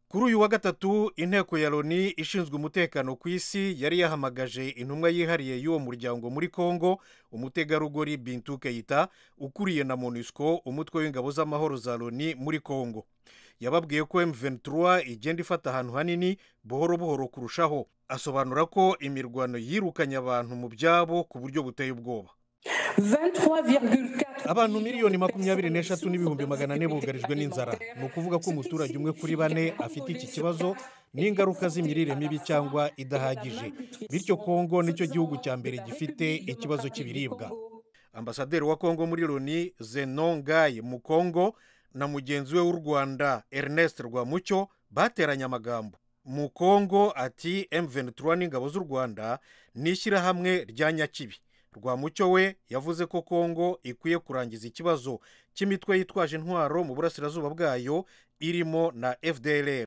Kuri uyu wa gatatu, inteko ya Loni ishinzwe umutekano ku isi yari yahamagaje intumwa yihariye y'uwo muryango muri Kongo, umutegarugori Bintou Keita, ukuriye na MONUSCO, umutwe w'ingabo z'amahoro za Loni muri Kongo. Yababwiye ko M23 igenda ifata ahantu hanini buhoro buhoro kurushaho. Asobanura ko imirwano yirukanye abantu mu byabo ku buryo buteye ubwoba. Abantu 23.4 miliyoni bugarijwe n'inzara. Ni ukuvuga ko umuturage umwe kuri bane afite iki kibazo n'ingaruka z'imirire mibi cyangwa idahagije. Bityo Kongo nicyo gihugu cya mbere gifite ikibazo cy'ibiribwa. Ambasaderi wa Kongo muri Loni, Zenon Ngay Mukongo, na mugenzi we w'u Rwanda Ernest Rwamucyo bateranye amagambo. Mukongo ati: "M23 n'ingabo z'u Rwanda ni ishyirahamwe rya nyakibi." Rwamucyo we yavuze ko Kongo ikwiye kurangiza ikibazo cy'imitwe yitwaje intwaro mu burasirazuba bwayo, irimo na FDLR.